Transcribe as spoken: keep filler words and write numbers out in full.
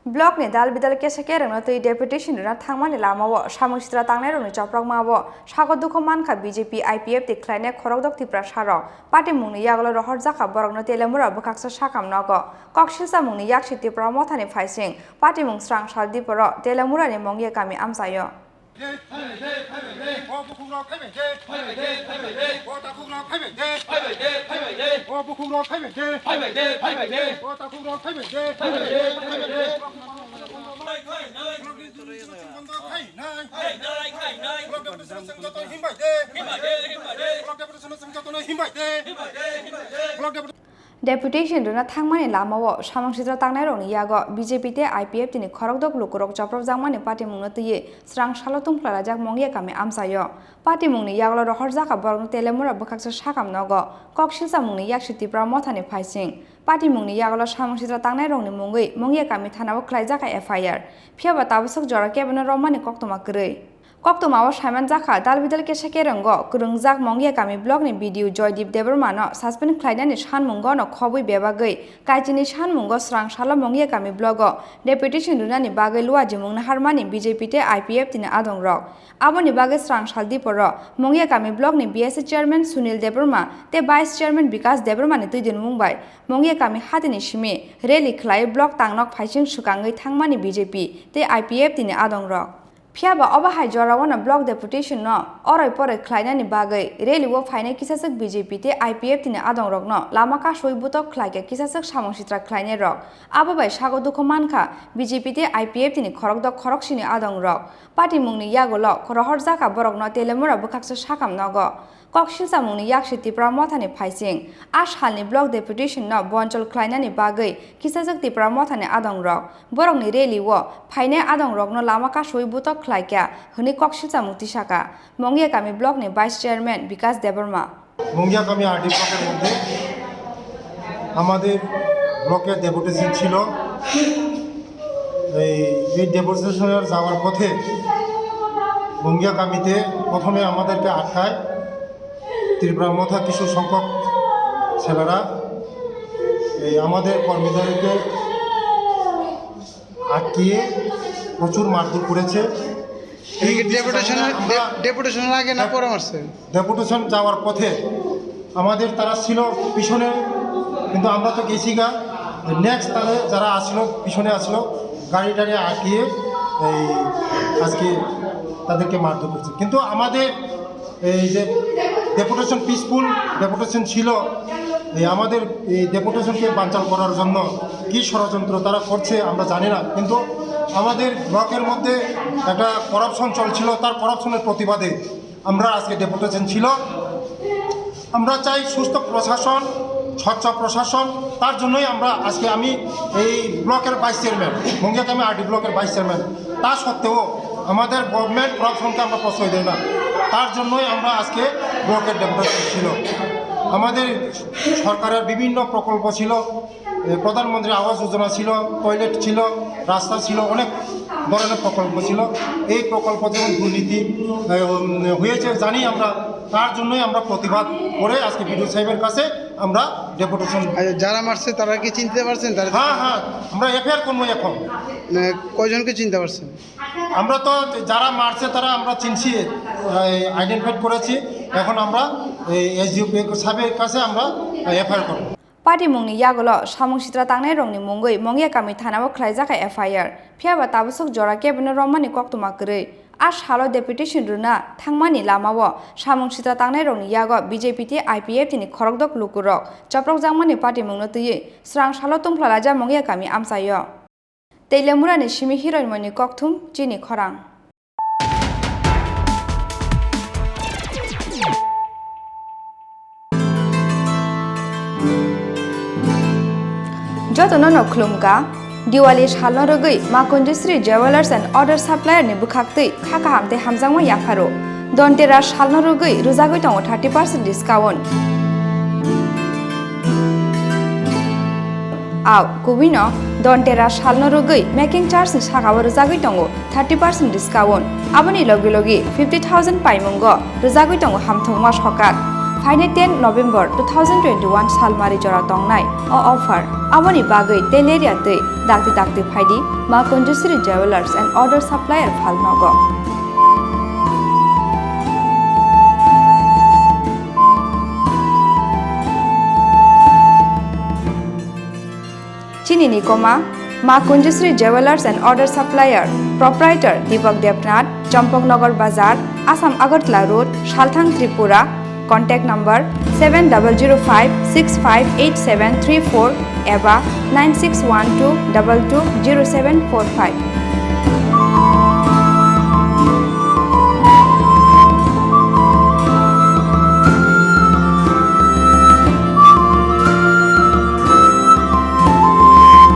Block ni dal bidal kesa kerengno twi deputation rwna thangmani lamao samung sitra tangnairokni chopropmao sago dukhu mankha B J P I P F T khlainai khorokdok Tiprasarok. Party mungni yagulo rohorjakha borokno Telemura bwkhaksa sakam nogo. Koksilsa mungni yaksi Tipra Mothani phaising party mung srang sal diporo Telemurani Mongya kami amchaio. Deputation rwna thangmani lamao samung sitra tangnairokni yago B J P tei I P F T ni khorokdok lukurok chopropjakmani patimungno twiwi srang salo tungphlalaijak Mongya kami amchaio. Patimungni yagulo rohorjakha borokno Telemura bwkhaksa sakam nogo. Koksilsa mungni yaksi Tipra Mothani phaising. Patimungni yagulo samung sitra tangnairokni mungwi Mongya kami thanao khlaijakha F I R. Phiyaba tabaswk jora kebono romani koktwma kwrwi. Koktwmao saimanjakha, dal bidal kesa kerengo kwrwngjak Mongya kami block ni B D O Joydeep Debbarma no suspend khlainani sanmungo no khobwi bebagwi kaichini sanmungo srang salo Mongya kami block o deputation rwnani bagwi luajimung naharmani B J P tei I P F T ni adongrok. Aboni bagwi srang sal diporo Mongya kami block ni B S A chairman Sunil Debbarma tei vice chairman Bikas Debbarma ni twidulmung bai Mongya kami hatini simi rally khlai block tangnok phaising swkangwi thangmani B J P tei I P F T ni adongrok. Phiyaba obo hai jorao no block deputation no oroi poroi khlainani bagwi rally o phainai kisaswk B J P tei I P F T ni adongrokno lama kasui butok khlaikha kisaswk samung sitra khlainairok. Abo bai sago dukhu mankha B J P tei I P F T ni khorokdok khoroksini adongrok. Patimungni yagulo rohorjakha borokno Telemura bwkhaksa sakam nogo. Koksilsa mungni yaksi Tipra Mothani phaising. A salni block deputation no bonchol khlainani bagwi kisajak Tipra Mothani adongrok. Borokni rally o phainai adongrokno lama kasui butok khlaikha hwnwi koksilsa mung tisaka Mongya kami block ni vice chairman Bikas Debbarma. মঙ্গিয়া কামি আরডি ব্লকের মধ্যে আমাদের ব্লকের ডেপুটেশন ছিল। এই এই ডেপুটেশনের যাওয়ার পথে মঙ্গিয়া কামিতে প্রথমে আমাদেরকে আটকায় ত্রিপুরা মথা কিছু সংখ্যক ছেলেরা। এই আমাদের কর্মীদেরকে আটকিয়ে প্রচুর মারধর করেছে। এই এটা কি বিষয়ে ডেপুটেশনের আমরা ডে-, ডেপুটেশনের আগে না পরে মারছে? ডেপুটেশন যাওয়ার পথে আমাদের তারা ছিল পিছনে, কিন্তু আমরা তো গেছি গা। নেক্সট তাদের যারা আসলো, পিছনে আসলো, গাড়ি টাড়ি আটকিয়ে এই আজকে তাদেরকে মারধর করছে। কিন্তু আমাদের এই যে ডেপুটেশন, পিসফুল ডেপুটেশন ছিল, এই আমাদের এই ডেপুটেশনকে বানচাল করার জন্য কি ষড়যন্ত্র তারা করছে আমরা জানি না, কিন্তু আমাদের ব্লকের মধ্যে একটা করাপশন চলছিল, তার করাপশনের প্রতিবাদে আমরা আজকে ডেপুটেশন ছিল। আমরা চাই সুস্থ প্রশাসন, স্বচ্ছ প্রশাসন, তার জন্যই আমরা আজকে, আমি এই ব্লকের ভাইস চেয়ারম্যান, মঙ্গিয়াকামি আরডি ব্লকের ভাইস চেয়ারম্যান, তা সত্ত্বেও আমাদের গভর্নমেন্ট করাপশনকে আমরা প্রশ্রয় দেয় না, তার জন্যই আমরা আজকে ব্লকের ডেপুটেশন ছিল। আমাদের সরকারের বিভিন্ন প্রকল্প ছিল, এ, প্রধানমন্ত্রী আবাস যোজনা ছিল, টয়লেট ছিল, রাস্তা ছিল, অনেক ধরনের প্রকল্প ছিল। এই প্রকল্প যেমন দুর্নীতি, এ, উম, হয়েছে জানি আমরা, তার জন্যই আমরা প্রতিবাদ করে আজকে বিডিও সাহেবের কাছে আমরা ডেপুটেশন। আচ্ছা, যারা মারছে তারা কি চিনতে পারছেন? তারা হ্যাঁ, হ্যাঁ, আমরা এফআইআর করবো এখন। মানে, কয়জনকে চিনতে পারছেন? আমরা তো যারা মারছে তারা আমরা চিনছি, আইডেন্টিফাইড করেছি। এখন আমরা এই এসডিপিও সাহেবের কাছে আমরা এফআইআর করবো। Patimungni yagulo samung sitra tangnairokni mungwi Mongya kami thanao khlaijakha F I R. Phiyaba tabaswk jora kebono romani koktwma kwrwi. A salo deputation rwna thangmani lamao samung sitra tangnairokni yago B J P tei I P F T ni khorokdok lukurok chopropjakmani patimungno twiwi srang salo tungphlalaijak Mongya kami amchaio. Teilemurani simi Hiroinmoni kokthum chini khorang. Jotono no khulumkha, Diwali salno rwgwi Makunjisri Jewellers and Other Supplier ni bwkhaktwi kha kaham tei hamjakma yapharo. Dhanteras salno rwgwi rwjagwi tongo thirty percent discount. Au, kubui no Dhanteras salno rwgwi making charge ni sakao rwjagwi tongo thirty percent discount. Aboni logi logi fifty thousand paimungo rwjagwi tongo hamthokma sokat. Phainai ten November two thousand twenty-one salmari jora tongnai o offer. Aboni bagwi teleria twi dakti dakti phaidi Ma Kunjusri Jewellers and Order Supplier phalnogo. Chini ni koma, Ma Kunjusri Jewellers and Order Supplier, Proprietor Deepak Debnath, Champaknagar Bazar, Assam Agartala Road, Salthang, Tripura. Contact number seven double zero five six five eight seven three four eba nine six one two double two zero seven four five.